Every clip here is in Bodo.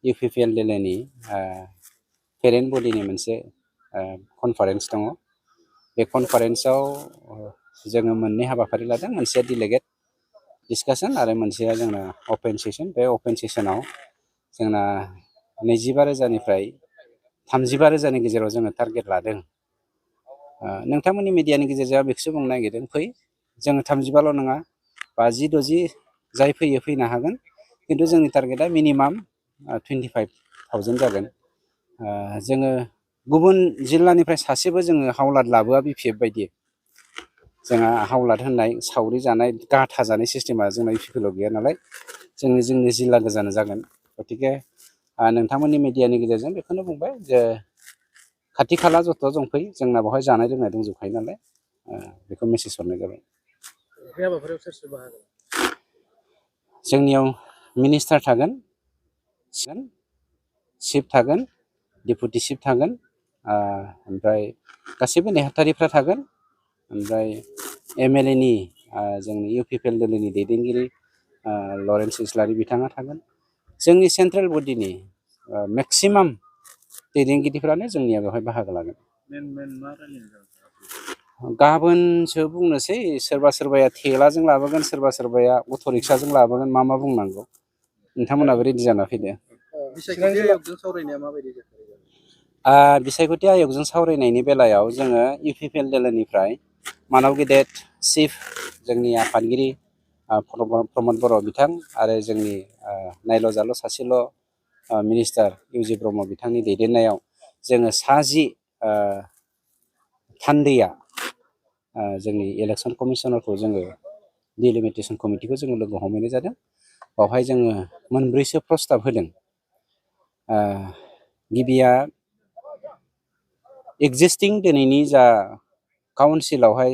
UPPL दिल्लीनि पेरेन्ट बडिनि मोनसे कनफारेन्स दङ। बे कनफारेन्सआव जोङो मोननै हाबाफारि लादों, मोनसेया डिलेगेट डिस्कासन आरो मोनसेया जोंना अपेन सेसन। बे अपेन सेसनाव जोंना 25,000निफ्राय 35,000नि गेजेराव जोङो टारगेट लादों। नोंथांमोननि मिडियानि गेजेरजों बेखौसो बुंनो नागिरदों, फै जोङो 35ल' नङा, 50-60 जाय फैयो फैनो हागोन, खिन्थु जोंनि टारगेटआ मिनिमाम 25,000 जागोन। जोङो गुबुन जिल्लानिफ्राय सासेबो जोङो हावलाद लाबोआ BPF बायदि। जोंहा हावलाद होननाय सावरि जानाय गाथा जानाय सिस्टेमा जोंना UPPL गैया नालाय, जोंनि जिल्ला गोजानो जागोन। गतिके नोंथांमोननि मिडियानि गेजेरजों बेखौनो बुंबाय जे खाथि खाला जत' दंफै, जोंना बेवहाय जानाय लोंनाय दंजोबखायो नालाय, बेखौ मेसेज हरनाय जाबाय। बे हाबाफारियाव सोर सोर बाहागो? जोंनियाव मिनिस्टार थागोन, चिफ थागोन, डेपुटि चिफ थागोन, ओमफ्राय गासैबो नेहाथारिफ्रा थागोन, ओमफ्राय MLA नि जोंनि UPPL दिल्लीनि दैदेनगिरि लरेन्स इस्लारि बिथाङा थागोन। जोंनि सेन्ट्रेल बडिनि मेक्सिमाम दैदेनगिरिफ्रानो जोंनिया बेवहाय बाहागो लागोन। गाबोनसो बुंनोसै, सोरबा सोरबाया थेलाजों लाबोगोन, सोरबा सोरबाया अट' रिक्साजों लाबोगोन, मा बुंनांगौ नोंथांमोनाबो रेडि जाना फैदो। बिसायख'थि आय'गजों सावरायनाया माबायदि जाखो? बिसायख'थि आय'गजों सावरायनायनि बेलायाव जोङो UPPL दिल्लीनिफ्राय मानाव गेदेर चिफ जोंनि आफादगिरि प्रमद बर' बिथां आरो जोंनि नायल' जाल' सासेल' मिनिस्टार UG ब्रह्म बिथांनि दैदेननायाव जोङो 60 थान्दैया जोंनि इलेक्सन कमिसनारखौ जोङो डिलिमिटेसन कमिटिखौ जोङो लोगो हमहैनाय जादों। बावहाय जोङो मोनब्रैसो प्रस्ताब होदों। गिबिया एक्जिस्टिं दिनैनि जा काउन्सिलावहाय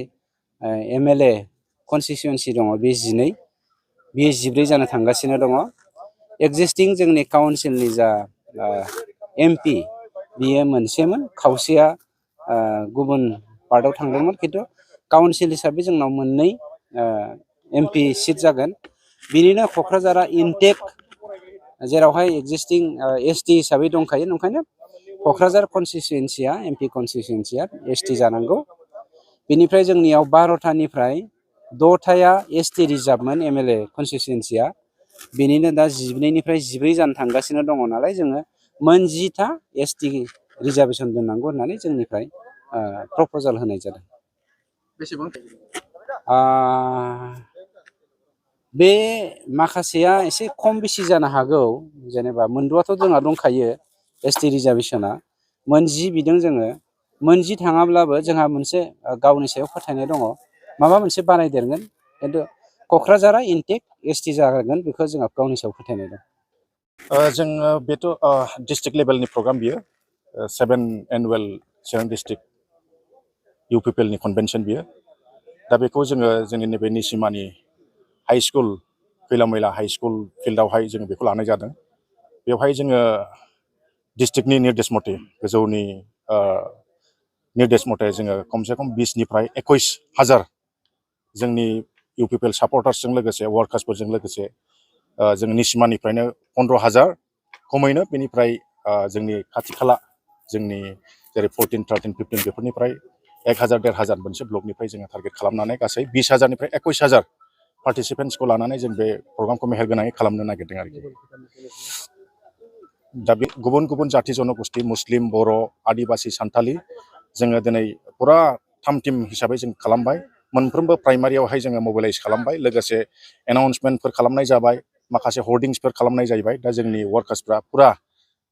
MLA कनस्टिटिउन्सि दङ, बे 12, बेयो 14 जानो थांगासिनो दङ। एक्जिस्टिं जोंनि काउन्सिलनि जा MP बियो मोनसेमोन, खावसेया गुबुन पार्टआव थांदोंमोन, खिन्थु काउन्सिल हिसाबै जोंनाव 2 MP सिट जागोन। बिनिनो क'क्राझारा इनटेक, जेरावहाय एक्जिस्टिं ST हिसाबै दंखायो, ओंखायनो क'क्राझार कनस्टिटिउन्सिया MP कनस्टिटिउन्सिया ST जानांगौ। बेनिफ्राय जोंनियाव 12थानिफ्राय 6थाया ST रिजार्भमोन MLA कनस्टिटिउन्सिया, बेनिनो दा 12निफ्राय 14 जानो थांगासिनो दङ नालाय, जोङो 10था ST रिजार्भेसन दोननांगौ होननानै जोंनिफ्राय प्रप'जाल होनाय जादों। बेसेबां? बे माखासेया एसे खम बेसि जानो हागौ, जेनेबा मोनद'आथ' जोंहा दंखायो ST रिजार्भेसना, 10 बिदों जोङो। 10 थाङाब्लाबो जोंहा मोनसे गावनि सायाव फोथायनाय दङ, माबा मोनसे बानायदेरगोन, खिन्थु क'क्राझारा इनटेक ST जागोन, बेखौ जोंहा गावनि सायाव फोथायनाय दं। जोङो बेथ' डिस्ट्रिक्ट लेभेलनि प्रग्राम बियो, 7 एनुवेल चिरां डिस्ट्रिक्ट UPPL नि कनभेनसन बियो। दा बेखौ जोङो जोंनि नैबे निसिमानि हाई स्कुल, खैलामैला हाई स्कुल फिल्डआवहाय जोङो बेखौ लानाय जादों। बेवहाय जोङो डिस्ट्रिक्टनि निर्देश मथे, गोजौनि निर्देश मथे जोङो खमसे खम 20निफ्राय 21,000 जोंनि UPPL सापर्टार्सजों लोगोसे वार्कार्सफोरजों लोगोसे जों निसिमानिफ्रायनो 15,000 खमैनो, बेनिफ्राय जोंनि खाथि खाला जोंनि जेरै 14, 13, 15 बेफोरनिफ्राय 1,000-1,500 मोनसे ब्लकनिफ्राय जोङो टारगेट खालामनानै गासै 20,000निफ्राय 21,000 पार्टिसिपेन्ट्सखौ लानानै जों बे प्रग्रामखौ मेहेरगोनाङै खालामनो नागिरदों आरोखि। दा बे गुबुन गुबुन जाथि जनगोष्ठी, मुस्लिम, बर', आदिबासि, सान्थालि, जोङो दिनै फुरा थाम टिम हिसाबै जों खालामबाय। मोनफ्रोमबो प्राइमारियावहाय जोङो मबिलाइज खालामबाय, लोगोसे एनाउन्समेन्टफोर खालामनाय जाबाय, माखासे हर्डिंसफोर खालामनाय जाहैबाय। दा जोंनि वार्कार्सफ्रा फुरा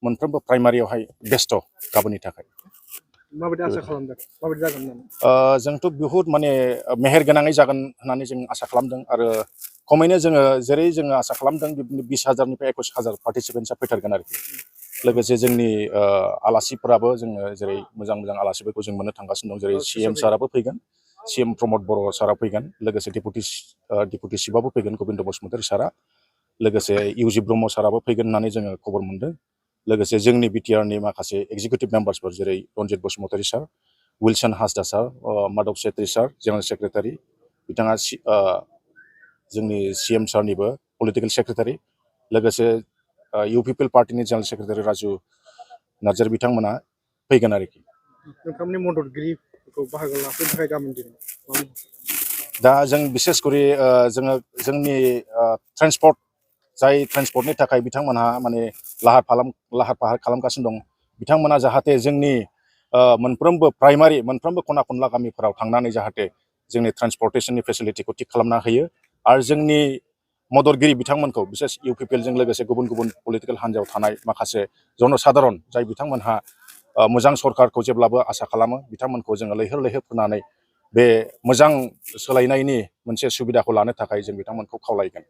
मोनफ्रोमबो प्राइमारियावहाय बेस्थ' गाबोननि थाखाय। माबायदि आसा खालामदों, माबायदि जागोन होननानै? जोंथ' बहुद माने मेहेरगोनाङै जागोन होननानै जों आसा खालामदों, आरो खमैनो जोङो जेरै जोङो आसा खालामदों बिदिनो 20,000निफ्राय 21,000 पार्टिसिपेन्टसा फैथारगोन आरोखि। लोगोसे जोंनि आलासिफोराबो जोङो जेरै मोजां मोजां आलासिफोरखौ जों मोननो थांगासिनो दं, जेरै CM साराबो फैगोन, CM प्रमद बर' सारा फैगोन, लोगोसे डेपुटि चिफआबो फैगोन गबिन्द बसुमतारी सारा, लोगोसे UG ब्रह्म साराबो फैगोन होननानै जोङो खबर मोनदों। लोगोसे जोंनि BTRनि माखासे एग्जिकिउटिभ मेम्बार्सफोर जेरै Ranjit Basumatary sir, Wilson Hasda sir, Madhab Chetri sir general secretary, बिथाङा जोंनि CM सारनिबो पलिटिकेल सेक्रेटारि, लोगोसे UPPL पार्टीनि जेनेरेल सेक्रेटारि राजु नार्जारि बिथांमोना फैगोन आरोखि। नोंथांमोननि मददगिरिफोरखौ बाहागो लाफैनो थाखाय गाबोन दिनाव दा जों बिसेस करि जोङो जोंनि ट्रेन्सपर्ट जाय ट्रेन्सपर्टनि थाखाय बिथांमोनहा माने लाहार फाहार खालामगासिनो दं। बिथांमोना जाहाथे जोंनि मोनफ्रोमबो प्राइमारि मोनफ्रोमबो खना खनला गामिफोराव थांनानै जाहाथे जोंनि ट्रेन्सपर्टेशननि फेसिलिटिखौ थिग खालामना होयो आरो जोंनि मददगिरि बिथांमोनखौ बिसेस UPPL जों लोगोसे गुबुन गुबुन पलिटिकेल हान्जायाव थानाय माखासे जनसाधारन जाय बिथांमोनहा मोजां सरकारखौ जेब्लाबो आसा खालामो बिथांमोनखौ जोङो लैहोर लैहोर फोनानै बे मोजां सोलायनायनि मोनसे सुबिदाखौ लानो थाखाय जों बिथांमोनखौ खावलायगोन।